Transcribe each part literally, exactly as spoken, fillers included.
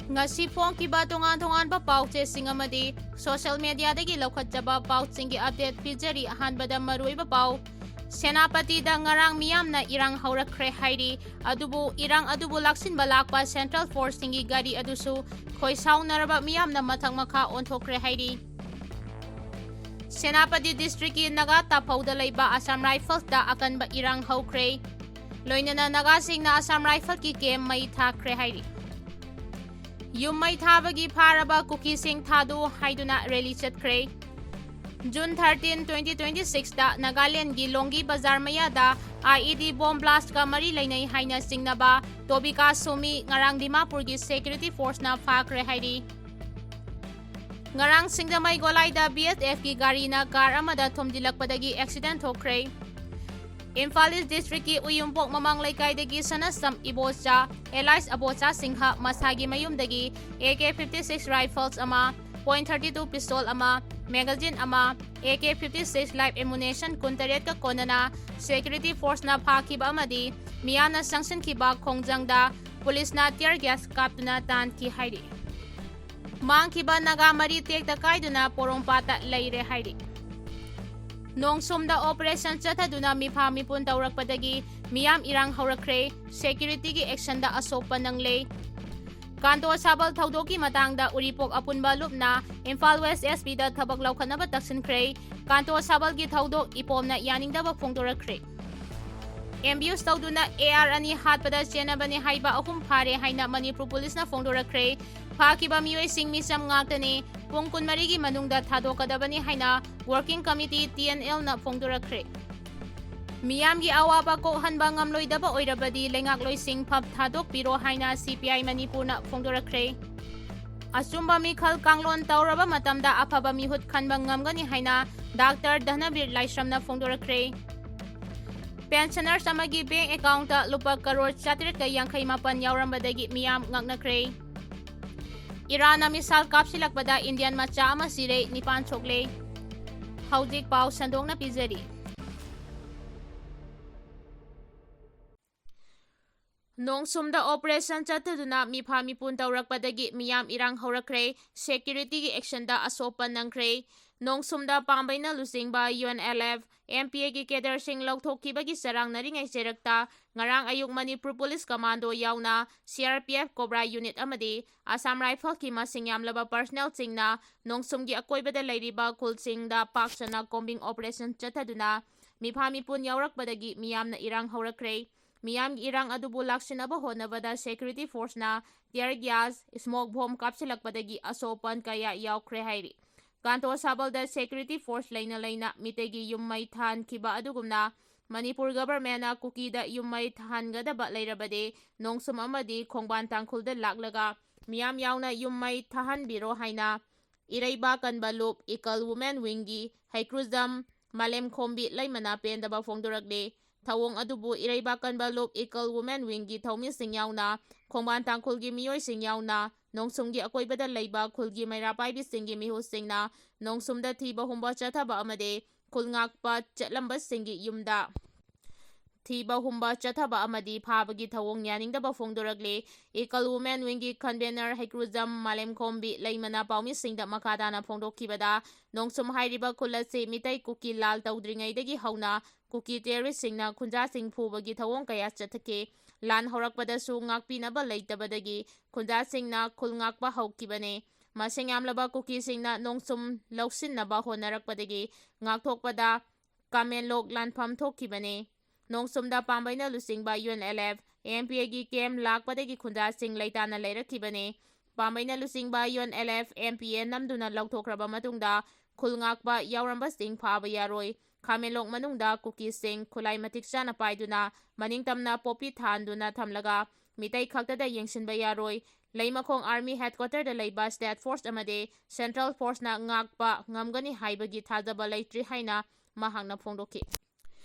ꯉꯁꯤ ꯐꯣꯡꯈꯤꯕ ꯇꯣꯉꯥꯟ ꯇꯣꯉꯥꯟꯕ ꯄꯥꯎ ꯆꯦꯁꯤꯡ ꯑꯃꯗꯤ social media ꯗꯒꯤ ꯂꯧꯈꯠꯆꯕ ꯄꯥꯎꯁꯤꯡꯒꯤ update ꯄꯤꯖꯔꯤ꯫ ꯑꯍꯥꯟꯕꯗ ꯃꯔꯨꯑꯣꯏꯕ ꯄꯥꯎ꯫ ꯁꯦꯅꯥꯄꯇꯤꯗ ꯉꯔꯥꯡ ꯃꯤꯌꯥꯝꯅ ꯏꯔꯥꯡ ꯍꯧꯔꯛꯈ꯭ꯔꯦ ꯍꯥꯏꯔꯤ꯫ ꯑꯗꯨꯕꯨ ꯏꯔꯥꯡ ꯑꯗꯨꯕꯨ ꯂꯥꯛꯁꯤꯟꯕ ꯂꯥꯛꯄ central force ꯁꯤꯡꯒꯤ ꯒꯥꯔꯤ ꯑꯗꯨꯁꯨ ꯈꯣꯏꯁꯥꯎꯅꯔꯕ ꯃꯤꯌꯥꯝꯅ ꯃꯊꯛ ꯃꯈꯥ ꯑꯣꯟꯊꯣꯛꯈ꯭ꯔꯦ ꯍꯥꯏꯔꯤ꯫ ꯁꯦꯅꯥꯄꯇꯤ district ꯀꯤ ꯅꯥꯒꯥ ꯇꯥꯐꯧꯗ ꯂꯩꯕ Assam Rifles ꯇ ꯑꯀꯟꯕ ꯏꯔꯥꯡ ꯍꯧꯈ꯭ꯔꯦ꯫ ꯂꯣꯏꯅꯅ ꯅꯥꯒꯥꯁꯤꯡꯅ Assam Rifles ꯀꯤ camp ꯃꯩ ꯊꯥꯈ꯭ꯔꯦ ꯍꯥꯏꯔꯤ꯫ ꯌꯨꯝ ꯃꯩ ꯊꯥꯕꯒꯤ ꯐꯥꯔꯕ ꯀꯨꯀꯤꯁꯤꯡ ꯊꯥꯗꯣꯛꯎ ꯍꯥꯏꯗꯨꯅ rally ꯆꯠꯈ꯭ꯔꯦ꯫ June thirteen, twenty twenty-six ꯇ ꯅꯥꯒꯥꯂꯦꯟꯒꯤ ꯂꯣꯡꯒꯤ ꯕꯖꯥꯔ ꯃꯌꯥꯗ I E D bomb blast ꯀ ꯃꯔꯤ ꯂꯩꯅꯩ ꯍꯥꯏꯅ ꯆꯤꯡꯅꯕ ꯇꯣꯕꯤꯀꯥ ꯁꯣꯃꯤ ꯉꯔꯥꯡ ꯗꯤꯃꯥꯄꯨꯔꯒꯤ security force ꯅ ꯐꯥꯈ꯭ꯔꯦ ꯍꯥꯏꯔꯤ꯫ ꯉꯔꯥꯡ ꯁꯤꯡꯖꯃꯩ ꯒꯣꯂꯥꯏꯗ B S F ꯀꯤ ꯒꯥꯔꯤꯅ car ꯑꯃꯗ ꯊꯣꯝꯖꯤꯜꯂꯛꯄꯗꯒꯤ accident ꯊꯣꯛꯈ꯭ꯔꯦ꯫ ꯏꯝꯐꯥꯜ East district ꯀꯤ ꯎꯌꯨꯝꯄꯣꯛ ꯃꯃꯥꯡ ꯂꯩꯀꯥꯏꯗꯒꯤ ꯁꯅꯥꯁꯝ ꯏꯕꯣꯆꯥ, alias ꯑꯕꯣꯆꯥ ꯁꯤꯡꯍ, ꯃꯁꯥꯒꯤ ꯃꯌꯨꯝꯗꯒꯤ A K fifty-six rifles ꯑꯃ, point thirty-two pistol ꯑꯃ, magazine ꯑꯃ, A K fifty-six live ammunition ꯀꯨꯟꯇꯔꯦꯠꯀ ꯀꯣꯟꯅꯅ security force ꯅ ꯐꯥꯈꯤꯕ ꯑꯃꯗꯤ ꯃꯤꯌꯥꯝꯅ ꯆꯪꯁꯤꯟꯈꯤꯕ ꯈꯣꯡꯖꯪꯗ police ꯅ tear gas ꯀꯥꯞꯇꯨꯅ ꯇꯥꯟꯈꯤ ꯍꯥꯏꯔꯤ꯫ ꯃꯥꯡꯈꯤꯕ ꯅꯥꯒꯥ ꯃꯔꯤ ꯇꯦꯛꯇ ꯀꯥꯏꯗꯨꯅ ꯄꯣꯔꯣꯝꯄꯥꯠꯇ ꯂꯩꯔꯦ ꯍꯥꯏꯔꯤ꯫ ꯅꯣꯡꯁꯣꯝꯗ operation ꯆꯠꯊꯗꯨꯅ ꯃꯤꯐꯥ ꯃꯤꯄꯨꯟ ꯇꯧꯔꯛꯄꯗꯒꯤ ꯃꯤꯌꯥꯝ ꯏꯔꯥꯡ ꯍꯧꯔꯛꯈ꯭ꯔꯦ꯫ Security ꯒꯤ action ꯗ ꯑꯁꯣꯛꯄ ꯅꯪꯂꯦ꯫ ꯀꯥꯟꯇꯣ ꯁꯥꯕꯜ ꯊꯧꯗꯣꯛꯀꯤ ꯃꯇꯥꯡꯗ ꯎꯔꯤꯄꯣꯛ ꯑꯄꯨꯟꯕ ꯂꯨꯞꯅ ꯏꯝꯐꯥꯜ West S P ꯗ ꯊꯕꯛ ꯂꯧꯈꯠꯅꯕ ꯇꯛꯁꯤꯟꯈ꯭ꯔꯦ꯫ ꯀꯥꯟꯇꯣ ꯁꯥꯕꯜꯒꯤ ꯊꯧꯗꯣꯛ ꯏꯄꯣꯝꯅ ꯌꯥꯅꯤꯡꯗꯕ ꯐꯣꯡꯗꯣꯔꯛꯈ꯭ꯔꯦ꯫ Ambush ꯇꯧꯗꯨꯅ A R ꯑꯅꯤ ꯍꯥꯠꯄꯗ ꯆꯦꯟꯅꯕꯅꯤ ꯍꯥꯏꯕ ꯑꯍꯨꯝ ꯐꯥꯔꯦ ꯍꯥꯏꯅ ꯃꯅꯤꯄꯨꯔ police ꯅ ꯐꯣꯡꯗꯣꯔꯛꯈ꯭ꯔꯦ꯫ ꯐꯥꯈꯤꯕ ꯃꯤꯑꯣꯏꯁꯤꯡ ꯃꯤꯆꯝ ꯉꯥꯛꯇꯅꯤ꯫ ꯄꯨꯡ ꯀꯨꯟꯃꯔꯤꯒꯤ ꯃꯅꯨꯡꯗ ꯊꯥꯗꯣꯛꯀꯗꯕꯅꯤ ꯍꯥꯏꯅ Working Committee T N L ꯅ ꯐꯣꯡꯗꯣꯔꯛꯈ꯭ꯔꯦ꯫ ꯃꯤꯌꯥꯝꯒꯤ ꯑꯋꯥꯕ ꯀꯣꯛꯍꯟꯕ ꯉꯝꯂꯣꯏꯗꯕ ꯑꯣꯏꯔꯕꯗꯤ ꯂꯩꯉꯥꯛꯂꯣꯏꯁꯤꯡ ꯐꯝ ꯊꯥꯗꯣꯛꯄꯤꯔꯣ ꯍꯥꯏꯅ C P I ꯃꯅꯤꯄꯨꯔꯅ ꯐꯣꯡꯗꯣꯔꯛꯈ꯭ꯔꯦ꯫ ꯑꯆꯨꯝꯕ ꯃꯤꯈꯜ ꯀꯥꯡꯂꯣꯟ ꯇꯧꯔꯕ ꯃꯇꯝꯗ ꯑꯐꯕ ꯃꯤꯍꯨꯠ ꯈꯟꯕ ꯉꯝꯒꯅꯤ ꯍꯥꯏꯅ Doctor ꯙꯅꯕꯤꯔ ꯂꯥꯏꯁ꯭ꯔꯝꯅ ꯐꯣꯡꯗꯣꯔꯛꯈ꯭ꯔꯦ꯫ Pensioners ꯑꯃꯒꯤ bank account ꯇ ꯂꯨꯄꯥ ꯀꯔꯣꯔ ꯆꯥꯇ꯭ꯔꯦꯠꯀ ꯌꯥꯡꯈꯩ ꯃꯥꯄꯟ ꯌꯥꯎꯔꯝꯕꯗꯒꯤ ꯃꯤꯌꯥꯝ ꯉꯛꯅꯈ꯭ꯔꯦ꯫ ꯏꯔꯥꯟꯅ missile ꯀꯥꯞꯁꯤꯜꯂꯛꯄꯗ Indian ꯃꯆꯥ ꯑꯃ ꯁꯤꯔꯦ, ꯅꯤꯄꯥꯟ ꯁꯣꯛꯂꯦ꯫ ꯍꯧꯖꯤꯛ ꯄꯥꯎ ꯁꯟꯗꯣꯛꯅ ꯄꯤꯖꯔꯤ꯫ ꯅꯣꯡꯁꯨꯝꯗ operation ꯆꯠꯊꯗꯨꯅ ꯃꯤꯐꯥ ꯃꯤꯄꯨꯟ ꯇꯧꯔꯛꯄꯗꯒꯤ ꯃꯤꯌꯥꯝ ꯏꯔꯥꯡ ꯍꯧꯔꯛꯈ꯭ꯔꯦ꯫ Security ꯒꯤ action ꯗ ꯑꯁꯣꯛꯄ ꯅꯪꯈ꯭ꯔꯦ꯫ ꯅꯣꯡꯁꯨꯝꯗ ꯄꯥꯝꯕꯩꯅ ꯂꯨꯆꯤꯡꯕ U N L F, M P A ꯒꯤ cadre ꯁꯤꯡ ꯂꯧꯊꯣꯛꯈꯤꯕꯒꯤ ꯆꯔꯥꯡꯅꯔꯤꯉꯩ ꯆꯩꯔꯛꯇ ꯉꯔꯥꯡ ꯑꯌꯨꯛ ꯃꯅꯤꯄꯨꯔ Police Commando ꯌꯥꯎꯅ C R P F Cobra unit ꯑꯃꯗꯤ Assam Rifles ꯀꯤ ꯃꯁꯤꯡ ꯌꯥꯝꯂꯕ personnel ꯁꯤꯡꯅ ꯅꯣꯡꯁꯨꯝꯒꯤ ꯑꯀꯣꯏꯕꯗ ꯂꯩꯔꯤꯕ ꯈꯨꯜꯁꯤꯡꯗ ꯄꯥꯛ ꯁꯟꯅ combing operation ꯆꯠꯊꯗꯨꯅ ꯃꯤꯐꯥ ꯃꯤꯄꯨꯟ ꯌꯥꯎꯔꯛꯄꯗꯒꯤ ꯃꯤꯌꯥꯝꯅ ꯏꯔꯥꯡ ꯍꯧꯔꯛꯈ꯭ꯔꯦ꯫ ꯃꯤꯌꯥꯝꯒꯤ ꯏꯔꯥꯡ ꯑꯗꯨꯕꯨ ꯂꯥꯛꯁꯤꯟꯅꯕ ꯍꯣꯠꯅꯕꯗ security force ꯅ tear gas, smoke bomb ꯀꯥꯞꯁꯤꯜꯂꯛꯄꯗꯒꯤ ꯑꯁꯣꯛ ꯑꯄꯟ ꯀꯌꯥ ꯌꯥꯎꯈ꯭ꯔꯦ ꯍꯥꯏꯔꯤ꯫ ꯀꯥꯟꯇꯣ ꯁꯥꯕꯜꯗ security force ꯂꯩꯅ ꯂꯩꯅ ꯃꯤꯇꯩꯒꯤ ꯌꯨꯝ ꯃꯩ ꯊꯥꯍꯟꯈꯤꯕ ꯑꯗꯨꯒꯨꯝꯅ ꯃꯅꯤꯄꯨꯔ government ꯅ ꯀꯨꯀꯤꯗ ꯌꯨꯝ ꯃꯩ ꯊꯥꯍꯟꯒꯗꯕ ꯂꯩꯔꯕꯗꯤ ꯅꯣꯡꯁꯨꯝ ꯑꯃꯗꯤ ꯈꯣꯡꯕꯥꯟ ꯇꯥꯡꯈꯨꯜꯗ ꯂꯥꯛꯂꯒ ꯃꯤꯌꯥꯝ ꯌꯥꯎꯅ ꯌꯨꯝ ꯃꯩ ꯊꯥꯍꯟꯕꯤꯔꯣ ꯍꯥꯏꯅ ꯏꯔꯩꯕꯥꯛ ꯀꯟꯕ ꯂꯨꯞ Eagle Women Wing ꯒꯤ ꯍꯩꯀ꯭ꯔꯨꯖꯝ ꯃꯥꯂꯦꯝꯈꯣꯝꯕꯤ ꯂꯩꯃꯅ ꯄꯦꯟꯗꯕ ꯐꯣꯡꯗꯣꯔꯛꯂꯤ꯫ ꯊꯧꯑꯣꯡ ꯑꯗꯨꯕꯨ ꯏꯔꯩꯕꯥꯛ ꯀꯟꯕ ꯂꯨꯞ Eagle Women Wing ꯒꯤ ꯊꯧꯃꯤꯁꯤꯡ ꯌꯥꯎꯅ ꯈꯣꯡꯕꯥꯟ ꯇꯥꯡꯈꯨꯜꯒꯤ ꯃꯤꯑꯣꯏꯁꯤꯡ ꯌꯥꯎꯅ ꯅꯣꯡꯁꯨꯝꯒꯤ ꯑꯀꯣꯏꯕꯗ ꯂꯩꯕ ꯈꯨꯜꯒꯤ ꯃꯩꯔꯥ ꯄꯥꯏꯕꯤꯁꯤꯡꯒꯤ ꯃꯤꯍꯨꯠꯁꯤꯡꯅ ꯅꯣꯡꯁꯨꯝꯗ ꯊꯤꯕ ꯍꯨꯝꯕ ꯆꯠꯊꯕ ꯑꯃꯗꯤ ꯈꯨꯜ ꯉꯥꯛꯄ ꯆꯠꯂꯝꯕꯁꯤꯡꯒꯤ ꯌꯨꯝꯗ ꯊꯤꯕ ꯍꯨꯝꯕ ꯆꯠꯊꯕ ꯑꯃꯗꯤ ꯐꯥꯕꯒꯤ ꯊꯧꯑꯣꯡ ꯌꯥꯅꯤꯡꯗꯕ ꯐꯣꯡꯗꯣꯔꯛꯂꯤ꯫ Eagle Women Wing ꯒꯤ convener ꯍꯩꯀ꯭ꯔꯨꯖꯝ ꯃꯥꯂꯦꯝꯈꯣꯝꯕꯤ ꯂꯩꯃꯅ ꯄꯥꯎꯃꯤꯁꯤꯡꯗ ꯃꯈꯥ ꯇꯥꯅ ꯐꯣꯡꯗꯣꯛꯈꯤꯕꯗ, ꯅꯣꯡꯁꯨꯝ ꯍꯥꯏꯔꯤꯕ ꯈꯨꯜ ꯑꯁꯤ ꯃꯤꯇꯩ ꯀꯨꯀꯤ ꯂꯥꯜ ꯇꯧꯗ꯭ꯔꯤꯉꯩꯗꯒꯤ ꯍꯧꯅ ꯀꯨꯀꯤ terrorist ꯁꯤꯡꯅ ꯈꯨꯟꯖꯥꯁꯤꯡ ꯐꯨꯕꯒꯤ ꯊꯧꯑꯣꯡ ꯀꯌꯥ ꯆꯠꯊꯈꯤ꯫ ꯂꯥꯟ ꯍꯧꯔꯛꯄꯗꯁꯨ ꯉꯥꯛꯄꯤꯅꯕ ꯂꯩꯇꯕꯗꯒꯤ ꯈꯨꯟꯖꯥꯁꯤꯡꯅ ꯈꯨꯜ ꯉꯥꯛꯄ ꯍꯧꯈꯤꯕꯅꯤ꯫ ꯃꯁꯤꯡ ꯌꯥꯝꯂꯕ ꯀꯨꯀꯤꯁꯤꯡꯅ ꯅꯣꯡꯁꯨꯝ ꯂꯧꯁꯤꯟꯅꯕ ꯍꯣꯠꯅꯔꯛꯄꯗꯒꯤ ꯉꯥꯛꯊꯣꯛꯄꯗ ꯀꯥꯃꯦꯟꯂꯣꯛ ꯂꯥꯟꯐꯝ ꯊꯣꯛꯈꯤꯕꯅꯤ꯫ ꯅꯣꯡꯁꯨꯝꯗ ꯄꯥꯝꯕꯩꯅ ꯂꯨꯆꯤꯡꯕ U N L F, M P A ꯒꯤ camp ꯂꯥꯛꯄꯗꯒꯤ ꯈꯨꯟꯖꯥꯁꯤꯡ ꯂꯩꯇꯥꯅ ꯂꯩꯔꯛꯈꯤꯕꯅꯤ꯫ ꯄꯥꯝꯕꯩꯅ ꯂꯨꯆꯤꯡꯕ U N L F, M P A ꯅꯝꯗꯨꯅ ꯂꯧꯊꯣꯛꯈ꯭ꯔꯕ ꯃꯇꯨꯡꯗ ꯈꯨꯜ ꯉꯥꯛꯄ ꯌꯥꯎꯔꯝꯕꯁꯤꯡ ꯐꯥꯕ ꯌꯥꯔꯣꯏ꯫ ꯈꯥꯃꯦꯟꯂꯣꯛ ꯃꯅꯨꯡꯗ ꯀꯨꯀꯤꯁꯤꯡ ꯈꯨꯠꯂꯥꯏ ꯃꯇꯤꯛ ꯆꯥꯅ ꯄꯥꯏꯗꯨꯅ ꯃꯅꯤꯡꯇꯝꯅ ꯄꯣꯄꯤ ꯊꯥꯍꯟꯗꯨꯅ ꯊꯝꯂꯒ ꯃꯤꯇꯩ ꯈꯛꯇꯗ ꯌꯦꯡꯁꯤꯟꯕ ꯌꯥꯔꯣꯏ꯫ ꯂꯩꯃꯈꯣꯡ Army Headquarter ꯗ ꯂꯩꯕ state force ꯑꯃꯗꯤ central force ꯅ ꯉꯥꯛꯄ ꯉꯝꯒꯅꯤ ꯍꯥꯏꯕꯒꯤ ꯊꯥꯖꯕ ꯂꯩꯇ꯭ꯔꯤ ꯍꯥꯏꯅ ꯃꯍꯥꯛꯅ ꯐꯣꯡꯗꯣꯛꯈꯤ꯫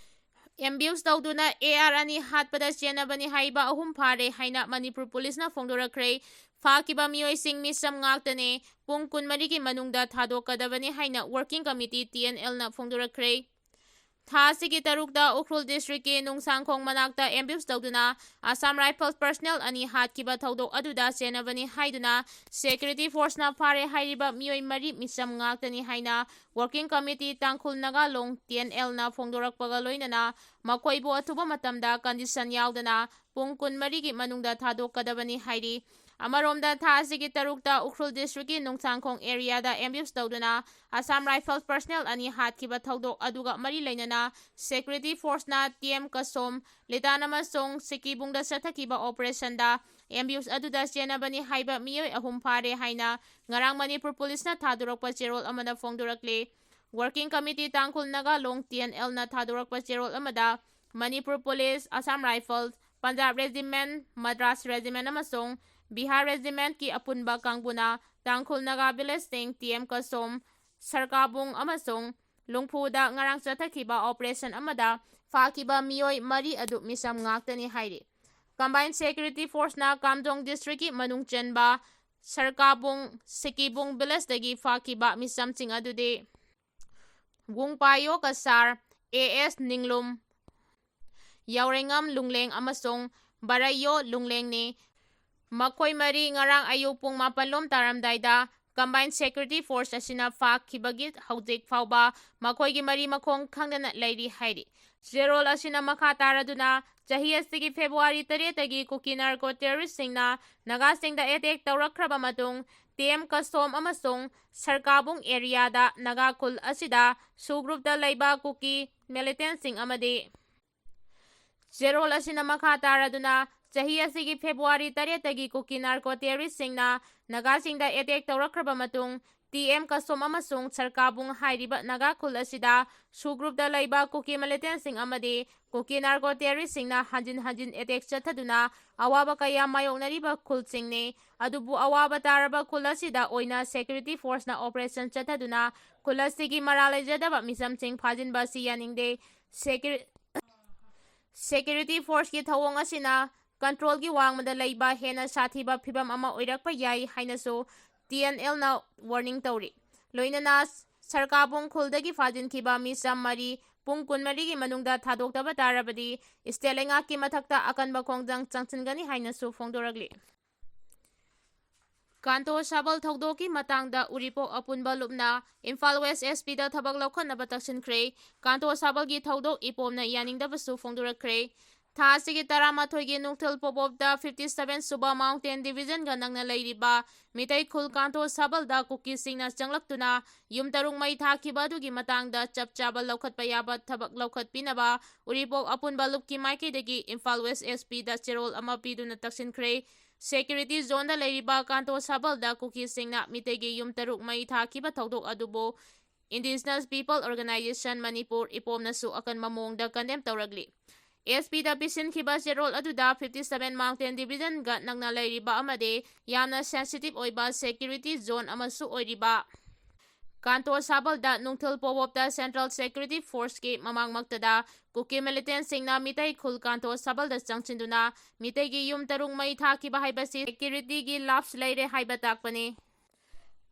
Ambush ꯇꯧꯗꯨꯅ A R ꯑꯅꯤ ꯍꯥꯠꯄꯗ ꯆꯦꯟꯅꯕꯅꯤ ꯍꯥꯏꯕ ꯑꯍꯨꯝ ꯐꯥꯔꯦ ꯍꯥꯏꯅ ꯃꯅꯤꯄꯨꯔ Police ꯅ ꯐꯣꯡꯗꯣꯔꯛꯈ꯭ꯔꯦ꯫ ꯐꯥꯈꯤꯕ ꯃꯤꯑꯣꯏꯁꯤꯡ ꯃꯤꯆꯝ ꯉꯥꯛꯇꯅꯦ꯫ ꯄꯨꯡ ꯀꯨꯟꯃꯔꯤꯒꯤ ꯃꯅꯨꯡꯗ ꯊꯥꯗꯣꯛꯀꯗꯕꯅꯤ ꯍꯥꯏꯅ Working Committee, T N L ꯅ ꯐꯣꯡꯗꯣꯔꯛꯈ꯭ꯔꯦ꯫ ꯊꯥ ꯑꯁꯤꯒꯤ ꯇꯔꯨꯛꯇ ꯎꯈ꯭ꯔꯨꯜ district ꯀꯤ ꯅꯨꯡꯁꯥꯡꯈꯣꯡ ꯃꯅꯥꯛꯇ ambush ꯇꯧꯗꯨꯅ Assam Rifles personnel ꯑꯅꯤ ꯍꯥꯠꯈꯤꯕ ꯊꯧꯗꯣꯛ ꯑꯗꯨꯗ ꯆꯦꯟꯅꯕꯅꯤ ꯍꯥꯏꯗꯨꯅ security force ꯅ ꯐꯥꯔꯦ ꯍꯥꯏꯔꯤꯕ ꯃꯤꯑꯣꯏ ꯃꯔꯤ ꯃꯤꯆꯝ ꯉꯥꯛꯇꯅꯤ ꯍꯥꯏꯅ Working Committee ꯇꯥꯡꯈꯨꯜ ꯅꯥꯒꯥ ꯂꯣꯡ, T N L ꯅ ꯐꯣꯡꯗꯣꯔꯛꯄꯒ ꯂꯣꯏꯅꯅ ꯃꯈꯣꯏꯕꯨ ꯑꯊꯨꯕ ꯃꯇꯝꯗ condition ꯌꯥꯎꯗꯅ ꯄꯨꯡ ꯀꯨꯟꯃꯔꯤꯒꯤ ꯃꯅꯨꯡꯗ ꯊꯥꯗꯣꯛꯀꯗꯕꯅꯤ ꯍꯥꯏꯔꯤ꯫ ꯑꯃꯔꯣꯝꯗ, ꯊꯥ ꯑꯁꯤꯒꯤ ꯇꯔꯨꯛꯇ ꯎꯈ꯭ꯔꯨꯜ district ꯀꯤ ꯅꯨꯡꯁꯥꯡꯈꯣꯡ area ꯗ ambush ꯇꯧꯗꯨꯅ Assam Rifles personnel ꯑꯅꯤ ꯍꯥꯠꯈꯤꯕ ꯊꯧꯗꯣꯛ ꯑꯗꯨꯒ ꯃꯔꯤ ꯂꯩꯅꯅ security force ꯅ T M ꯀꯁꯣꯝ, ꯂꯤꯇꯥꯟ ꯑꯃꯁꯨꯡ ꯁꯤꯀꯤꯕꯨꯡꯗ ꯆꯠꯊꯈꯤꯕ operation ꯗ ambush ꯑꯗꯨꯗ ꯆꯦꯟꯅꯕꯅꯤ ꯍꯥꯏꯕ ꯃꯤꯑꯣꯏ ꯑꯍꯨꯝ ꯐꯥꯔꯦ ꯍꯥꯏꯅ ꯉꯔꯥꯡ ꯃꯅꯤꯄꯨꯔ ꯄꯨꯂꯤꯁꯅ ꯊꯥꯗꯣꯔꯛꯄ ꯆꯦꯔꯣꯜ ꯑꯃꯗ ꯐꯣꯡꯗꯣꯔꯛꯂꯤ꯫ Working Committee ꯇꯥꯡꯈꯨꯜ ꯅꯥꯒꯥ ꯂꯣꯡ, T N L ꯅ ꯊꯥꯗꯣꯔꯛꯄ ꯆꯦꯔꯣꯜ ꯑꯃꯗ Manipur police, Assam Rifles, Punjab Regiment, Madras Regiment ꯑꯃꯁꯨꯡ ꯕꯤꯍꯥꯔ Regiment ꯀꯤ ꯑꯄꯨꯟꯕ ꯀꯥꯡꯕꯨꯅ ꯇꯥꯡꯈꯨꯜ ꯅꯥꯒꯥ village ꯁꯤꯡ T M ꯀꯁꯣꯝ, ꯁꯔꯀꯥꯕꯨꯡ ꯑꯃꯁꯨꯡ ꯂꯨꯡꯐꯨꯗ ꯉꯔꯥꯡ ꯆꯠꯊꯈꯤꯕ operation ꯑꯃꯗ ꯐꯥꯈꯤꯕ ꯃꯤꯑꯣꯏ ꯃꯔꯤ ꯑꯗꯨ ꯃꯤꯆꯝ ꯉꯥꯛꯇꯅꯤ ꯍꯥꯏꯔꯤ꯫ Combined Security Force ꯅ ꯀꯥꯝꯖꯣꯡ district ꯀꯤ ꯃꯅꯨꯡ ꯆꯟꯕ ꯁꯔꯀꯥꯕꯨꯡ, ꯁꯤꯀꯤꯕꯨꯡ village ꯇꯒꯤ ꯐꯥꯈꯤꯕ ꯃꯤꯆꯝꯁꯤꯡ ꯑꯗꯨꯗꯤ ꯋꯨꯡꯄꯥꯌꯣ ꯀꯁꯥꯔ, A S ꯅꯤꯡꯂꯨꯝ, ꯌꯥꯎꯔꯦꯉꯝ ꯂꯨꯡꯂꯦꯡ ꯑꯃꯁꯨꯡ ꯕꯔꯩꯌꯣ ꯂꯨꯡꯂꯦꯡꯅꯤ꯫ ꯃꯈꯣꯏ ꯃꯔꯤ ꯉꯔꯥꯡ ꯑꯌꯨꯛ ꯄꯨꯡ ꯃꯥꯄꯜ ꯂꯣꯝ ꯇꯥꯔꯝꯗꯥꯏꯗ Combined Security Force ꯑꯁꯤꯅ ꯐꯥꯈꯤꯕꯒꯤ ꯍꯧꯖꯤꯛ ꯐꯥꯎꯕ ꯃꯈꯣꯏꯒꯤ ꯃꯔꯤ ꯃꯈꯣꯡ ꯈꯪꯗꯅ ꯂꯩꯔꯤ ꯍꯥꯏꯔꯤ꯫ ꯆꯦꯔꯣꯜ ꯑꯁꯤꯅ ꯃꯈꯥ ꯇꯥꯔꯗꯨꯅ ꯆꯍꯤ ꯑꯁꯤꯒꯤ February ꯇꯔꯦꯠꯇꯒꯤ ꯀꯨꯀꯤ narco terrorist ꯁꯤꯡꯅ ꯅꯥꯒꯥꯁꯤꯡꯗ attack ꯇꯧꯔꯛꯈ꯭ꯔꯕ ꯃꯇꯨꯡ T M ꯀꯁꯣꯝ ꯑꯃꯁꯨꯡ ꯁꯔꯀꯥꯕꯨꯡ area ꯗ ꯅꯥꯒꯥ ꯈꯨꯜ ꯑꯁꯤꯗ ꯁꯨꯒ꯭ꯔꯨꯞꯇ ꯂꯩꯕ ꯀꯨꯀꯤ militant ꯁꯤꯡ ꯑꯃꯗꯤ ꯆꯦꯔꯣꯜ ꯑꯁꯤꯅ ꯃꯈꯥ ꯇꯥꯔꯗꯨꯅ ꯆꯍꯤ ꯑꯁꯤꯒꯤ February ꯇꯔꯦꯠꯇꯒꯤ ꯀꯨꯀꯤ narco terrorist ꯁꯤꯡꯅ ꯅꯥꯒꯥꯁꯤꯡꯗ attack ꯇꯧꯔꯛꯈ꯭ꯔꯕ ꯃꯇꯨꯡ T M ꯀꯁꯣꯝ ꯑꯃꯁꯨꯡ ꯁꯔꯀꯥꯕꯨꯡ ꯍꯥꯏꯔꯤꯕ ꯅꯥꯒꯥ ꯈꯨꯜ ꯑꯁꯤꯗ ꯁꯨꯒ꯭ꯔꯨꯞꯇ ꯂꯩꯕ ꯀꯨꯀꯤ militant ꯁꯤꯡ ꯑꯃꯗꯤ ꯀꯨꯀꯤ narco terrorist ꯁꯤꯡꯅ ꯍꯟꯖꯤꯟ ꯍꯟꯖꯤꯟ attack ꯆꯠꯊꯗꯨꯅ ꯑꯋꯥꯕ ꯀꯌꯥ ꯃꯥꯌꯣꯛꯅꯔꯤꯕ ꯈꯨꯜꯁꯤꯡꯅꯤ꯫ ꯑꯗꯨꯕꯨ ꯑꯋꯥꯕ ꯇꯥꯔꯕ ꯈꯨꯜ ꯑꯁꯤꯗ ꯑꯣꯏꯅ security force ꯅ operation ꯆꯠꯊꯗꯨꯅ ꯈꯨꯜ ꯑꯁꯤꯒꯤ ꯃꯔꯥꯜ ꯂꯩꯖꯗꯕ ꯃꯤꯆꯝꯁꯤꯡ ꯐꯥꯖꯤꯟꯕ ꯑꯁꯤ ꯌꯥꯅꯤꯡꯗꯦ꯫ Secur-, security force ꯀꯤ ꯊꯧꯑꯣꯡ ꯑꯁꯤꯅ control ꯒꯤ ꯋꯥꯡꯃꯗ ꯂꯩꯕ ꯍꯦꯟꯅ ꯁꯥꯊꯤꯕ ꯐꯤꯚꯝ ꯑꯃ ꯑꯣꯏꯔꯛꯄ ꯌꯥꯏ ꯍꯥꯏꯅꯁꯨ T N L ꯅ warning ꯇꯧꯔꯤ꯫ ꯂꯣꯏꯅꯅ ꯁꯔꯀꯥꯕꯨꯡ ꯈꯨꯜꯗꯒꯤ ꯐꯥꯖꯤꯟꯈꯤꯕ ꯃꯤꯆꯝ ꯃꯔꯤ ꯄꯨꯡ ꯀꯨꯟꯃꯔꯤꯒꯤ ꯃꯅꯨꯡꯗ ꯊꯥꯗꯣꯛꯇꯕ ꯇꯥꯔꯕꯗꯤ state ꯂꯩꯉꯥꯛꯀꯤ ꯃꯊꯛꯇ ꯑꯀꯟꯕ ꯈꯣꯡꯖꯪ ꯆꯪꯁꯤꯟꯒꯅꯤ ꯍꯥꯏꯅꯁꯨ ꯐꯣꯡꯗꯣꯔꯛꯂꯤ꯫ ꯀꯥꯟꯇꯣ ꯁꯥꯕꯜ ꯊꯧꯗꯣꯛꯀꯤ ꯃꯇꯥꯡꯗ ꯎꯔꯤꯄꯣꯛ ꯑꯄꯨꯟꯕ ꯂꯨꯞꯅ ꯏꯝꯐꯥꯜ ꯋꯦꯁ SP ꯗ ꯊꯕꯛ ꯂꯧꯈꯠꯅꯕ ꯇꯛꯁꯤꯟꯈ꯭ꯔꯦ꯫ ꯀꯥꯟꯇꯣ ꯁꯥꯕꯜꯒꯤ ꯊꯧꯗꯣꯛ ꯏꯄꯣꯝꯅ ꯌꯥꯅꯤꯡꯗꯕꯁꯨ ꯐꯣꯡꯗꯣꯔꯛꯈ꯭ꯔꯦ꯫ ꯊꯥ ꯑꯁꯤꯒꯤ ꯇꯔꯥꯃꯥꯊꯣꯏꯒꯤ ꯅꯨꯡꯊꯤꯜ ꯄꯣꯕꯣꯞꯇ fifty seven ꯁꯨꯕ Mountain Division ꯒ ꯅꯛꯅ ꯂꯩꯔꯤꯕ ꯃꯤꯇꯩ ꯈꯨꯜ ꯀꯥꯟꯇꯣ ꯁꯥꯕꯜꯗ ꯀꯨꯀꯤꯁꯤꯡꯅ ꯆꯪꯂꯛꯇꯨꯅ ꯌꯨꯝ ꯇꯔꯨꯛ ꯃꯩ ꯊꯥꯈꯤꯕ ꯑꯗꯨꯒꯤ ꯃꯇꯥꯡꯗ ꯆꯞ ꯆꯥꯕ ꯂꯧꯈꯠꯄ ꯌꯥꯕ ꯊꯕꯛ ꯂꯧꯈꯠꯄꯤꯅꯕ ꯎꯔꯤꯄꯣꯛ ꯑꯄꯨꯟꯕ ꯂꯨꯞꯀꯤ ꯃꯥꯏꯀꯩꯗꯒꯤ ꯏꯝꯐꯥꯜ ꯋꯦꯁ SP ꯗ ꯆꯦꯔꯣꯜ ꯑꯃ ꯄꯤꯗꯨꯅ ꯇꯛꯁꯤꯟꯈ꯭ꯔꯦ꯫ Security zone ꯗ ꯂꯩꯔꯤꯕ ꯀꯥꯟꯇꯣ ꯁꯥꯕꯜꯗ ꯀꯨꯀꯤꯁꯤꯡꯅ ꯃꯤꯇꯩꯒꯤ ꯌꯨꯝ ꯇꯔꯨꯛ ꯃꯩ ꯊꯥꯈꯤꯕ ꯊꯧꯗꯣꯛ ꯑꯗꯨꯕꯨ Indigenous People Organization ꯃꯅꯤꯄꯨꯔ, ꯏꯄꯣꯝꯅꯁꯨ ꯑꯀꯟꯕ ꯃꯑꯣꯡꯗ condemn ꯇꯧꯔꯛꯂꯤ꯫ SP ꯗ ꯄꯤꯁꯤꯟꯈꯤꯕ ꯆꯦꯔꯣꯜ ꯑꯗꯨꯗ fifty seven Mountain Division ꯒ ꯅꯛꯅ ꯂꯩꯔꯤꯕ ꯑꯃꯗꯤ ꯌꯥꯝꯅ sensitive ꯑꯣꯏꯕ security zone ꯑꯃꯁꯨ ꯑꯣꯏꯔꯤꯕ ꯀꯥꯟꯇꯣ ꯁꯥꯕꯜꯗ ꯅꯨꯡꯊꯤꯜ ꯄꯣꯕꯣꯞꯇ Central Security Force ꯀꯤ ꯃꯃꯥꯡꯃꯛꯇꯗ ꯀꯨꯀꯤ militant ꯁꯤꯡꯅ ꯃꯤꯇꯩ ꯈꯨꯜ ꯀꯥꯟꯇꯣ ꯁꯥꯕꯜꯗ ꯆꯪꯁꯤꯟꯗꯨꯅ ꯃꯤꯇꯩꯒꯤ ꯌꯨꯝ ꯇꯔꯨꯛ ꯃꯩ ꯊꯥꯈꯤꯕ ꯍꯥꯏꯕꯁꯤ security ꯒꯤ lapse ꯂꯩꯔꯦ ꯍꯥꯏꯕ ꯇꯥꯛꯄꯅꯤ꯫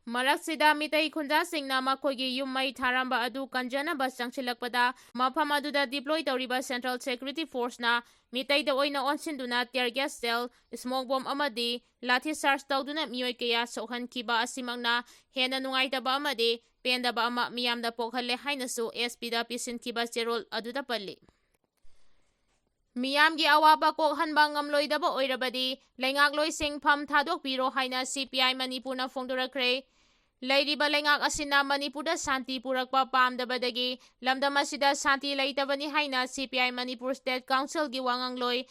ꯃꯔꯛꯁꯤꯗ ꯃꯤꯇꯩ ꯈꯨꯟꯖꯥꯁꯤꯡꯅ ꯃꯈꯣꯏꯒꯤ ꯌꯨꯝ ꯃꯩ ꯊꯥꯔꯝꯕ ꯑꯗꯨ ꯀꯟꯖꯅꯕ ꯆꯪꯁꯤꯜꯂꯛꯄꯗ ꯃꯐꯝ ꯑꯗꯨꯗ deploy ꯇꯧꯔꯤꯕ Central Security Force ꯅ ꯃꯤꯇꯩꯗ ꯑꯣꯏꯅ ꯑꯣꯟꯁꯤꯟꯗꯨꯅ tear gas shell, smoke bomb ꯑꯃꯗꯤ ꯂꯥꯊꯤ ꯆꯥꯔꯖ ꯇꯧꯗꯨꯅ ꯃꯤꯑꯣꯏ ꯀꯌꯥ ꯁꯣꯛꯍꯟꯈꯤꯕ ꯑꯁꯤꯃꯛꯅ ꯍꯦꯟꯅ ꯅꯨꯡꯉꯥꯏꯇꯕ ꯑꯃꯗꯤ ꯄꯦꯟꯗꯕ ꯑꯃ ꯃꯤꯌꯥꯝꯗ ꯄꯣꯛꯍꯜꯂꯦ ꯍꯥꯏꯅꯁꯨ SP ꯗ ꯄꯤꯁꯤꯟꯈꯤꯕ ꯆꯦꯔꯣꯜ ꯑꯗꯨꯗ ꯄꯜꯂꯤ꯫ ꯃꯤꯌꯥꯝꯒꯤ ꯑꯋꯥꯕ ꯀꯣꯛꯍꯟꯕ ꯉꯝꯂꯣꯏꯗꯕ ꯑꯣꯏꯔꯕꯗꯤ ꯂꯩꯉꯥꯛꯂꯣꯏꯁꯤꯡ ꯐꯝ ꯊꯥꯗꯣꯛꯄꯤꯔꯣ ꯍꯥꯏꯅ CPI ꯃꯅꯤꯄꯨꯔꯅ ꯐꯣꯡꯗꯣꯔꯛꯈ꯭ꯔꯦ꯫ ꯂꯩꯔꯤꯕ ꯂꯩꯉꯥꯛ ꯑꯁꯤꯅ ꯃꯅꯤꯄꯨꯔꯗ ꯁꯥꯟꯇꯤ ꯄꯨꯔꯛꯄ ꯄꯥꯝꯗꯕꯗꯒꯤ ꯂꯝꯗꯝ ꯑꯁꯤꯗ ꯁꯥꯟꯇꯤ ꯂꯩꯇꯕꯅꯤ ꯍꯥꯏꯅ CPI ꯃꯅꯤꯄꯨꯔ State Council ꯒꯤ ꯋꯥꯉꯥꯡꯂꯣꯏ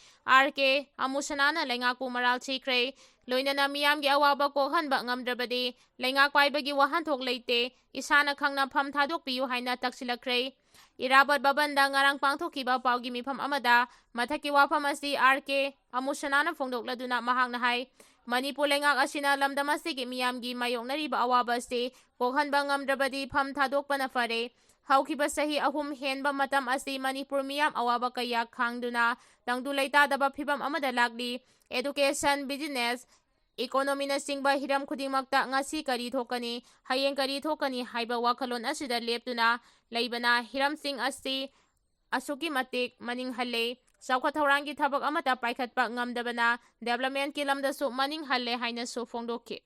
RK ꯑꯃꯨꯁꯅꯥꯅ ꯂꯩꯉꯥꯛꯄꯨ ꯃꯔꯥꯜ ꯁꯤꯈ꯭ꯔꯦ꯫ ꯂꯣꯏꯅꯅ ꯃꯤꯌꯥꯝꯒꯤ ꯑꯋꯥꯕ ꯀꯣꯛꯍꯟꯕ ꯉꯝꯗ꯭ꯔꯕꯗꯤ ꯂꯩꯉꯥꯛ ꯄꯥꯏꯕꯒꯤ ꯋꯥꯍꯟꯊꯣꯛ ꯂꯩꯇꯦ, ꯏꯁꯥꯅ ꯈꯪꯅ ꯐꯝ ꯊꯥꯗꯣꯛꯄꯤꯌꯨ ꯍꯥꯏꯅ ꯇꯛꯁꯤꯜꯂꯛꯈ꯭ꯔꯦ꯫ ꯏꯔꯥꯕꯣꯠ ꯚꯕꯟꯗ ꯉꯔꯥꯡ ꯄꯥꯡꯊꯣꯛꯈꯤꯕ ꯄꯥꯎꯒꯤ ꯃꯤꯐꯝ ꯑꯃꯗ ꯃꯊꯛꯀꯤ ꯋꯥꯐꯝ ꯑꯁꯤ RK ꯑꯃꯨꯁꯅꯥꯅ ꯐꯣꯡꯗꯣꯛꯂꯗꯨꯅ ꯃꯍꯥꯛꯅ ꯍꯥꯏ, ꯃꯅꯤꯄꯨꯔ ꯂꯩꯉꯥꯛ ꯑꯁꯤꯅ ꯂꯝꯗꯝ ꯑꯁꯤꯒꯤ ꯃꯤꯌꯥꯝꯒꯤ ꯃꯥꯌꯣꯛꯅꯔꯤꯕ ꯑꯋꯥꯕ ꯑꯁꯤ ꯀꯣꯛꯍꯟꯕ ꯉꯝꯗ꯭ꯔꯕꯗꯤ ꯐꯝ ꯊꯥꯗꯣꯛꯄꯅ ꯐꯔꯦ꯫ ꯍꯧꯈꯤꯕ ꯆꯍꯤ ꯑꯍꯨꯝ ꯍꯦꯟꯕ ꯃꯇꯝ ꯑꯁꯤ ꯃꯅꯤꯄꯨꯔ ꯃꯤꯌꯥꯝ ꯑꯋꯥꯕ ꯀꯌꯥ ꯈꯥꯡꯗꯨꯅ ꯇꯪꯗꯨ ꯂꯩꯇꯥꯗꯕ ꯐꯤꯕꯝ ꯑꯃꯗ ꯂꯥꯛꯂꯤ꯫ Education, business, ꯏꯀꯣꯅꯣꯃꯤꯅꯆꯤꯡꯕ ꯍꯤꯔꯝ ꯈꯨꯗꯤꯡꯃꯛꯇ ꯉꯁꯤ ꯀꯔꯤ ꯊꯣꯛꯀꯅꯤ, ꯍꯌꯦꯡ ꯀꯔꯤ ꯊꯣꯛꯀꯅꯤ ꯍꯥꯏꯕ ꯋꯥꯈꯜꯂꯣꯟ ꯑꯁꯤꯗ ꯂꯦꯞꯇꯨꯅ ꯂꯩꯕꯅ ꯍꯤꯔꯝꯁꯤꯡ ꯑꯁꯤ ꯑꯁꯨꯛꯀꯤ ꯃꯇꯤꯛ ꯃꯅꯤꯡ ꯍꯜꯂꯦ꯫ ꯆꯥꯎꯈꯠ ꯊꯧꯔꯥꯡꯒꯤ ꯊꯕꯛ ꯑꯃꯠꯇ ꯄꯥꯏꯈꯠꯄ ꯉꯝꯗꯕꯅ developmentꯀꯤ ꯂꯝꯗꯁꯨ ꯃꯅꯤꯡ ꯍꯜꯂꯦ ꯍꯥꯏꯅꯁꯨ ꯐꯣꯡꯗꯣꯛꯈꯤ꯫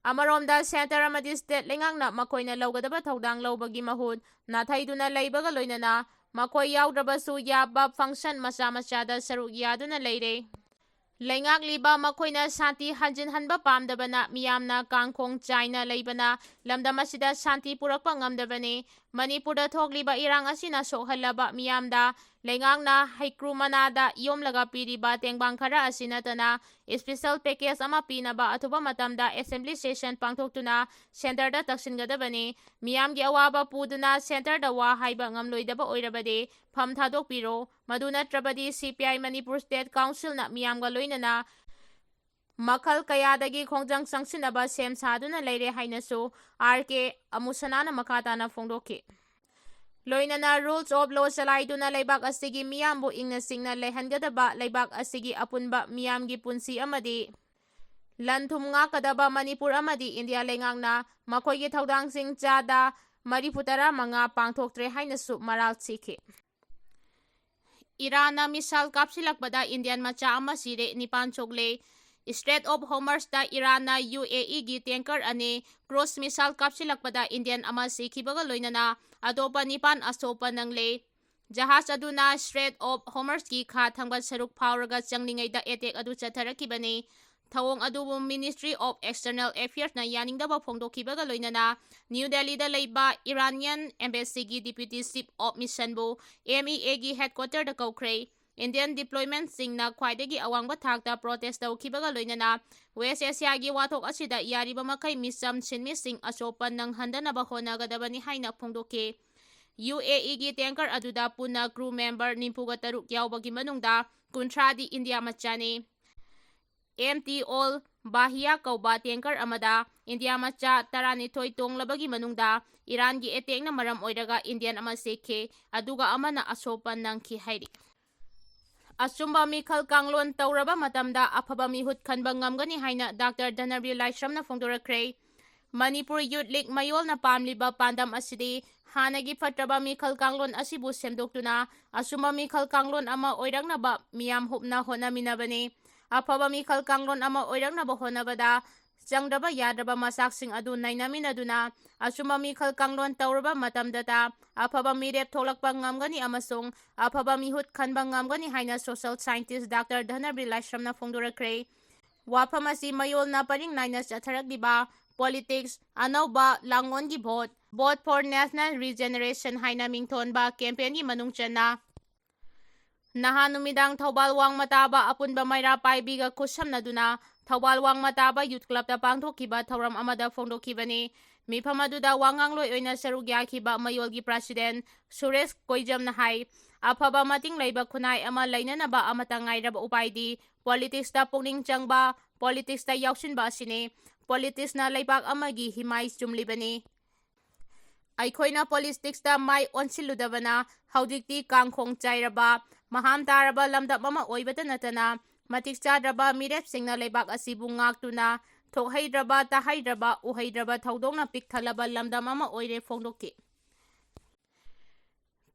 ꯑꯃꯔꯣꯝꯗ centre ꯑꯃꯗꯤ state ꯂꯩꯉꯥꯛꯅ ꯃꯈꯣꯏꯅ ꯂꯧꯒꯗꯕ ꯊꯧꯗꯥꯡ ꯂꯧꯕꯒꯤ ꯃꯍꯨꯠ ꯅꯥꯊꯩꯗꯨꯅ ꯂꯩꯕꯒ ꯂꯣꯏꯅꯅ ꯃꯈꯣꯏ ꯌꯥꯎꯗ꯭ꯔꯕꯁꯨ ꯌꯥꯕ function ꯃꯆꯥ ꯃꯆꯥꯗ ꯁꯔꯨꯛ ꯌꯥꯗꯨꯅ ꯂꯩꯔꯦ꯫ ꯂꯩꯉꯥꯛꯂꯤꯕ ꯃꯈꯣꯏꯅ ꯁꯥꯟꯇꯤ ꯍꯟꯖꯤꯟꯍꯟꯕ ꯄꯥꯝꯗꯕꯅ ꯃꯤꯌꯥꯝꯅ ꯀꯥꯡꯈꯣꯡ ꯆꯥꯏꯅ ꯂꯩꯕꯅ ꯂꯝꯗꯝ ꯑꯁꯤꯗ ꯁꯥꯟꯇꯤ ꯄꯨꯔꯛꯄ ꯉꯝꯗꯕꯅꯤ꯫ ꯃꯅꯤꯄꯨꯔꯗ ꯊꯣꯛꯂꯤꯕ ꯏꯔꯥꯡ ꯑꯁꯤꯅ ꯁꯣꯛꯍꯜꯂꯕ ꯃꯤꯌꯥꯝꯗ ꯂꯩꯉꯥꯛꯅ ꯍꯩꯀ꯭ꯔꯨ ꯃꯅꯥꯗ ꯌꯣꯝꯂꯒ ꯄꯤꯔꯤꯕ ꯇꯦꯡꯕꯥꯡ ꯈꯔ ꯑꯁꯤ ꯅꯠꯇꯅ special package ꯑꯃ ꯄꯤꯅꯕ ꯑꯊꯨꯕ ꯃꯇꯝꯗ assembly session ꯄꯥꯡꯊꯣꯛꯇꯨꯅ centreꯗ ꯇꯛꯁꯤꯟꯒꯗꯕꯅꯤ꯫ ꯃꯤꯌꯥꯝꯒꯤ ꯑꯋꯥꯕ ꯄꯨꯗꯨꯅ centreꯗ ꯋꯥ ꯍꯥꯏꯕ ꯉꯝꯂꯣꯏꯗꯕ ꯑꯣꯏꯔꯕꯗꯤ ꯐꯝ ꯊꯥꯗꯣꯛꯄꯤꯔꯣ꯫ ꯃꯗꯨ ꯅꯠꯇ꯭ꯔꯕꯗꯤ C P I Manipur state councilꯅ ꯃꯤꯌꯥꯝꯒ ꯂꯣꯏꯅꯅ ꯃꯈꯜ ꯀꯌꯥꯗꯒꯤ ꯈꯣꯡꯖꯪ ꯆꯪꯁꯤꯟꯅꯕ ꯁꯦꯝ ꯁꯥꯗꯨꯅ ꯂꯩꯔꯦ ꯍꯥꯏꯅꯁꯨ R K ꯑꯃꯨꯁꯅꯥꯅ ꯃꯈꯥ ꯇꯥꯅ ꯐꯣꯡꯗꯣꯛꯈꯤ꯫ ꯂꯣꯏꯅꯅ rules of law ꯆꯂꯥꯏꯗꯨꯅ ꯂꯩꯕꯥꯛ ꯑꯁꯤꯒꯤ ꯃꯤꯌꯥꯝꯕꯨ ꯏꯪꯅ ꯆꯤꯛꯅ ꯂꯩꯍꯟꯒꯗꯕ, ꯂꯩꯕꯥꯛ ꯑꯁꯤꯒꯤ ꯑꯄꯨꯟꯕ ꯃꯤꯌꯥꯝꯒꯤ ꯄꯨꯟꯁꯤ ꯑꯃꯗꯤ ꯂꯟ ꯊꯨꯝ ꯉꯥꯛꯀꯗꯕ ꯃꯅꯤꯄꯨꯔ ꯑꯃꯗꯤ ꯏꯟꯗꯤꯌꯥ ꯂꯩꯉꯥꯛꯅ ꯃꯈꯣꯏꯒꯤ ꯊꯧꯗꯥꯡꯁꯤꯡ ꯆꯥꯗ ꯃꯔꯤꯐꯨ ꯇꯔꯥ ꯃꯉꯥ ꯄꯥꯡꯊꯣꯛꯇ꯭ꯔꯦ ꯍꯥꯏꯅꯁꯨ ꯃꯔꯥꯜ ꯁꯤꯈꯤ꯫ ꯏꯔꯥꯟꯅ missile ꯀꯥꯞꯁꯤꯜꯂꯛꯄꯗ Indian ꯃꯆꯥ ꯑꯃ ꯁꯤꯔꯦ, ꯅꯤꯄꯥꯟ ꯁꯣꯛꯂꯦ꯫ Strait of Hormuzꯇ ꯏꯔꯥꯟꯅ UAEꯒꯤ tanker ꯑꯅꯤ cruise missile ꯀꯥꯞꯁꯤꯜꯂꯛꯄꯗ Indian ꯑꯃ ꯁꯤꯈꯤꯕꯒ ꯂꯣꯏꯅꯅ ꯑꯇꯣꯞꯄ ꯅꯤꯄꯥꯟ ꯑꯁꯣꯛꯄ ꯅꯪꯂꯦ꯫ ꯖꯍꯥꯖ ꯑꯗꯨꯅ Strait of Hormuzꯀꯤ ꯈꯥ ꯊꯪꯕ ꯁꯔꯨꯛ ꯐꯥꯎꯔꯒ ꯆꯪꯂꯤꯉꯩꯗ attack ꯑꯗꯨ ꯆꯠꯊꯔꯛꯈꯤꯕꯅꯤ꯫ ꯊꯧꯑꯣꯡ ꯑꯗꯨꯕꯨ Ministry of External Affairsꯅ ꯌꯥꯅꯤꯡꯗꯕ ꯐꯣꯡꯗꯣꯛꯈꯤꯕꯒ ꯂꯣꯏꯅꯅ ꯅ꯭ꯌꯨ ꯗꯦꯜꯂꯤꯗ ꯂꯩꯕ Iranian Embassyꯒꯤ Deputy Chief of Missionꯕꯨ MEAꯒꯤ headquarterꯗ ꯀꯧꯈ꯭ꯔꯦ꯫ Indian diplomatꯁꯤꯡꯅ ꯈ꯭ꯋꯥꯏꯗꯒꯤ ꯑꯋꯥꯡꯕ ꯊꯥꯛꯇ protest ꯇꯧꯈꯤꯕꯒ ꯂꯣꯏꯅꯅ West Asiaꯒꯤ ꯋꯥꯊꯣꯛ ꯑꯁꯤꯗ ꯌꯥꯔꯤꯕ ꯃꯈꯩ ꯃꯤꯆꯝ ꯁꯤꯟꯃꯤꯁꯤꯡ ꯑꯁꯣꯛꯄ ꯅꯪꯍꯟꯗꯅꯕ ꯍꯣꯠꯅꯒꯗꯕꯅꯤ ꯍꯥꯏꯅ ꯐꯣꯡꯗꯣꯛꯈꯤ꯫ UAEꯒꯤ tanker ꯑꯗꯨꯗ ꯄꯨꯟꯅ crew member ꯅꯤꯐꯨꯒ ꯇꯔꯨꯛ ꯌꯥꯎꯕꯒꯤ ꯃꯅꯨꯡꯗ ꯀꯨꯟꯊ꯭ꯔꯥꯗꯤ ꯏꯟꯗꯤꯌꯥ ꯃꯆꯥꯅꯤ꯫ MT Al Bahia ꯀꯧꯕ tanker ꯑꯃꯗ ꯏꯟꯗꯤꯌꯥ ꯃꯆꯥ ꯇꯔꯥꯅꯤꯊꯣꯏ ꯇꯣꯡꯂꯕꯒꯤ ꯃꯅꯨꯡꯗ ꯏꯔꯥꯟꯒꯤ attackꯅ ꯃꯔꯝ ꯑꯣꯏꯔꯒ Indian ꯑꯃ ꯁꯤꯈꯤ, ꯑꯗꯨꯒ ꯑꯃꯅ ꯑꯁꯣꯛꯄ ꯅꯪꯈꯤ ꯍꯥꯏꯔꯤ꯫ ꯑꯆꯨꯝꯕ ꯃꯤꯈꯜ ꯀꯥꯡꯂꯣꯟ ꯇꯧꯔꯕ ꯃꯇꯝꯗ ꯑꯐꯕ ꯃꯤꯍꯨꯠ ꯈꯟꯕ ꯉꯝꯒꯅꯤ ꯍꯥꯏꯅ ꯗꯥꯛꯇꯔ ꯙꯅꯕꯤꯔ ꯂꯥꯏꯁ꯭ꯔꯝꯅ ꯐꯣꯡꯗꯣꯔꯛꯈ꯭ꯔꯦ꯫ ꯃꯅꯤꯄꯨꯔ ꯌꯨꯠ ꯂꯤꯒ ꯃꯌꯣꯜꯅ ꯄꯥꯝꯂꯤꯕ ꯄꯥꯟꯗꯝ ꯑꯁꯤꯗꯤ ꯍꯥꯟꯅꯒꯤ ꯐꯠꯇ꯭ꯔꯕ ꯃꯤꯈꯜ ꯀꯥꯡꯂꯣꯟ ꯑꯁꯤꯕꯨ ꯁꯦꯝꯗꯣꯛꯇꯨꯅ ꯑꯆꯨꯝꯕ ꯃꯤꯈꯜ ꯀꯥꯡꯂꯣꯟ ꯑꯃ ꯑꯣꯏꯔꯛꯅꯕ ꯃꯤꯌꯥꯝ ꯍꯨꯞꯅ ꯍꯣꯠꯅꯃꯤꯟꯅꯕꯅꯤ꯫ ꯑꯐꯕ ꯃꯤꯈꯜ ꯀꯥꯡꯂꯣꯟ ꯑꯃ ꯑꯣꯏꯔꯛꯅꯕ ꯍꯣꯠꯅꯕꯗ ꯆꯪꯗ꯭ꯔꯕ ꯌꯥꯗ꯭ꯔꯕ ꯃꯆꯥꯛꯁꯤꯡ ꯑꯗꯨ ꯅꯩꯅꯃꯤꯟꯅꯗꯨꯅ ꯑꯆꯨꯝꯕ ꯃꯤꯈꯜ ꯀꯥꯡꯂꯣꯟ ꯇꯧꯔꯕ ꯃꯇꯝꯗꯇ ꯑꯐꯕ ꯃꯤꯔꯦꯞ ꯊꯣꯛꯂꯛꯄ ꯉꯝꯒꯅꯤ ꯑꯃꯁꯨꯡ ꯑꯐꯕ ꯃꯤꯍꯨꯠ ꯈꯟꯕ ꯉꯝꯒꯅꯤ ꯍꯥꯏꯅ social scientist ꯗꯥꯛꯇꯔ ꯙꯅꯕꯤꯔ ꯂꯥꯏꯁ꯭ꯔꯝꯅ ꯐꯣꯡꯗꯣꯔꯛꯈ꯭ꯔꯦ꯫ ꯋꯥꯐꯝ ꯑꯁꯤ ꯃꯌꯣꯜꯅ ꯄꯔꯤꯡ ꯅꯥꯏꯅ ꯆꯠꯊꯔꯛꯂꯤꯕ politics, ꯑꯅꯧꯕ ꯂꯥꯡꯑꯣꯟꯒꯤ vote, Vote for National Regeneration ꯍꯥꯏꯅ ꯃꯤꯡꯊꯣꯟꯕ campaignꯒꯤ ꯃꯅꯨꯡ ꯆꯟꯅ ꯅꯍꯥꯟ ꯅꯨꯃꯤꯗꯥꯡ ꯊꯧꯕꯥꯜ ꯋꯥꯡꯃ ꯇꯥꯕ ꯑꯄꯨꯟꯕ ꯃꯩꯔꯥ ꯄꯥꯏꯕꯤꯒ ꯈꯨꯠꯁꯝꯅꯗꯨꯅ ꯊꯧꯕꯥꯜ ꯋꯥꯡꯃ ꯇꯥꯕ youth clubꯇ ꯄꯥꯡꯊꯣꯛꯈꯤꯕ ꯊꯧꯔꯝ ꯑꯃꯗ ꯐꯣꯡꯗꯣꯛꯈꯤꯕꯅꯤ꯫ ꯃꯤꯐꯝ ꯑꯗꯨꯗ ꯋꯥꯉꯥꯡꯂꯣꯏ ꯑꯣꯏꯅ ꯁꯔꯨꯛ ꯌꯥꯈꯤꯕ ꯃꯌꯣꯜꯒꯤ president ꯁꯨꯔꯦꯁ ꯀꯣꯏꯖꯝꯅ ꯍꯥꯏ, ꯑꯐꯕ ꯃꯇꯤꯡ ꯂꯩꯕ ꯈꯨꯟꯅꯥꯏ ꯑꯃ ꯂꯩꯅꯅꯕ ꯑꯃꯠꯇ ꯉꯥꯏꯔꯕ ꯎꯄꯥꯏꯗꯤ politicsꯇ ꯄꯨꯛꯅꯤꯡ ꯆꯪꯕ, politicsꯇ ꯌꯥꯎꯁꯤꯟꯕ ꯑꯁꯤꯅꯤ꯫ Politicsꯅ ꯂꯩꯕꯥꯛ ꯑꯃꯒꯤ ꯍꯤꯃꯥꯏ ꯆꯨꯝꯂꯤꯕꯅꯤ꯫ ꯑꯩꯈꯣꯏꯅ politicsꯇ ꯃꯥꯏ ꯑꯣꯟꯁꯤꯜꯂꯨꯗꯕꯅ ꯍꯧꯖꯤꯛꯇꯤ ꯀꯥꯡꯈꯣꯡ ꯆꯥꯏꯔꯕ, ꯃꯍꯥꯝ ꯇꯥꯔꯕ ꯂꯝꯗꯝ ꯑꯃ ꯑꯣꯏꯕꯇ ꯅꯠꯇꯅ ꯃꯇꯤꯛ ꯆꯥꯗ꯭ꯔꯕ ꯃꯤꯔꯦꯞꯁꯤꯡꯅ ꯂꯩꯕꯥꯛ ꯑꯁꯤꯕꯨ ꯉꯥꯛꯇꯨꯅ ꯊꯣꯛꯍꯩꯗ꯭ꯔꯕ, ꯇꯥꯍꯩꯗ꯭ꯔꯕ, ꯎꯍꯩꯗ꯭ꯔꯕ ꯊꯧꯗꯣꯛꯅ ꯄꯤꯛ ꯊꯜꯂꯕ ꯂꯝꯗꯝ ꯑꯃ ꯑꯣꯏꯔꯦ ꯐꯣꯡꯗꯣꯛꯈꯤ꯫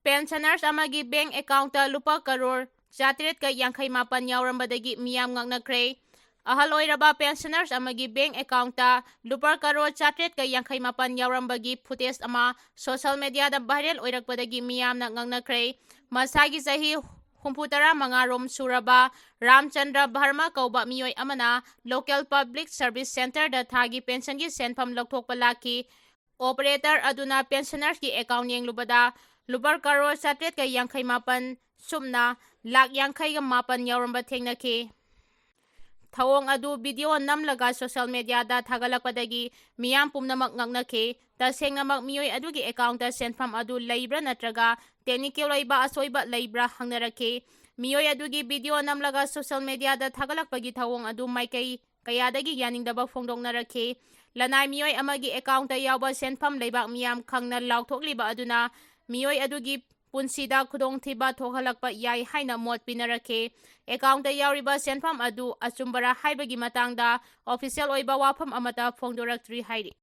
Pensioners ꯑꯃꯒꯤ bank accountꯇ ꯂꯨꯄꯥ ꯀꯔꯣꯔ ꯆꯥꯇ꯭ꯔꯦꯠꯀ ꯌꯥꯡꯈꯩ ꯃꯥꯄꯟ ꯌꯥꯎꯔꯝꯕꯗꯒꯤ ꯃꯤꯌꯥꯝ ꯉꯛꯅꯈ꯭ꯔꯦ꯫ ꯑꯍꯜ ꯑꯣꯏꯔꯕ pensioners ꯑꯃꯒꯤ bank accountꯇ ꯂꯨꯄꯥ ꯀꯔꯣꯔ ꯆꯥꯇ꯭ꯔꯦꯠꯀ ꯌꯥꯡꯈꯩ ꯃꯥꯄꯟ ꯌꯥꯎꯔꯝꯕꯒꯤ footage ꯑꯃ social mediaꯗ viral ꯑꯣꯏꯔꯛꯄꯗꯒꯤ ꯃꯤꯌꯥꯝꯅ ꯉꯛꯅꯈ꯭ꯔꯦ꯫ ꯃꯁꯥꯒꯤ ꯆꯍꯤ ꯍꯨꯝꯐꯨ ꯇꯔꯥ ꯃꯉꯥ ꯔꯣꯝ ꯁꯨꯔꯕ ꯔꯥꯝꯆꯟꯗ꯭ꯔ ꯚꯔꯃ ꯀꯧꯕ ꯃꯤꯑꯣꯏ ꯑꯃꯅ local public service centreꯗ ꯊꯥꯒꯤ pensionꯒꯤ ꯁꯦꯟꯐꯝ ꯂꯧꯊꯣꯛꯄ ꯂꯥꯛꯈꯤ꯫ Operator ꯑꯗꯨꯅ pensionersꯀꯤ account ꯌꯦꯡꯂꯨꯕꯗ ꯂꯨꯄꯥ ꯀꯔꯣꯔ ꯆꯥꯇ꯭ꯔꯦꯠꯀ ꯌꯥꯡꯈꯩ ꯃꯥꯄꯟ ꯁꯨꯞꯅ ꯂꯥꯛ ꯌꯥꯡꯈꯩꯒ ꯃꯥꯄꯟ ꯌꯥꯎꯔꯝꯕ ꯊꯦꯡꯅꯈꯤ꯫ ꯊꯧꯑꯣꯡ ꯑꯗꯨ video ꯅꯝꯂꯒ social mediaꯗ ꯊꯥꯒꯠꯂꯛꯄꯗꯒꯤ ꯃꯤꯌꯥꯝ ꯄꯨꯝꯅꯃꯛ ꯉꯛꯅꯈꯤ꯫ ꯇꯁꯦꯡꯅꯃꯛ ꯃꯤꯑꯣꯏ ꯑꯗꯨꯒꯤ accountꯇ ꯁꯦꯟꯐꯝ ꯑꯗꯨ ꯂꯩꯕ꯭ꯔꯥ ꯅꯠꯇ꯭ꯔꯒ technical ꯑꯣꯏꯕ ꯑꯁꯣꯏꯕ ꯂꯩꯕ꯭ꯔꯥ ꯍꯪꯅꯔꯛꯈꯤ꯫ ꯃꯤꯑꯣꯏ ꯑꯗꯨꯒꯤ video ꯅꯝꯂꯒ social mediaꯗ ꯊꯥꯒꯠꯂꯛꯄꯒꯤ ꯊꯧꯑꯣꯡ ꯑꯗꯨ ꯃꯥꯏꯀꯩ ꯀꯌꯥꯗꯒꯤ ꯌꯥꯅꯤꯡꯗꯕ ꯐꯣꯡꯗꯣꯛꯅꯔꯛꯈꯤ꯫ ꯂꯅꯥꯏ ꯃꯤꯑꯣꯏ ꯑꯃꯒꯤ accountꯇ ꯌꯥꯎꯕ ꯁꯦꯟꯐꯝ ꯂꯩꯕꯥꯛ ꯃꯤꯌꯥꯝ ꯈꯪꯅ ꯂꯥꯎꯊꯣꯛꯂꯤꯕ ꯑꯗꯨꯅ ꯃꯤꯑꯣꯏ ꯑꯗꯨꯒꯤ ꯄꯨꯟꯁꯤꯗ ꯈꯨꯗꯣꯡꯊꯤꯕ ꯊꯣꯛꯍꯜꯂꯛꯄ ꯌꯥꯏ ꯍꯥꯏꯅ ꯃꯣꯠ ꯄꯤꯅꯔꯛꯈꯤ꯫ ꯑꯦꯀꯥꯎꯟꯗ ꯌꯥꯎꯔꯤꯕ ꯁꯦꯟꯐꯝ ꯑꯗꯨ ꯑꯆꯨꯝꯕꯔꯥ ꯍꯥꯏꯕꯒꯤ ꯃꯇꯥꯡꯗ ꯑꯣꯐꯤꯁꯤꯌꯦꯜ ꯑꯣꯏꯕ ꯋꯥꯐꯝ ꯑꯃꯠꯇ ꯐꯣꯡꯗꯣꯔꯛꯇ꯭ꯔꯤ ꯍꯥꯏꯔꯤ꯫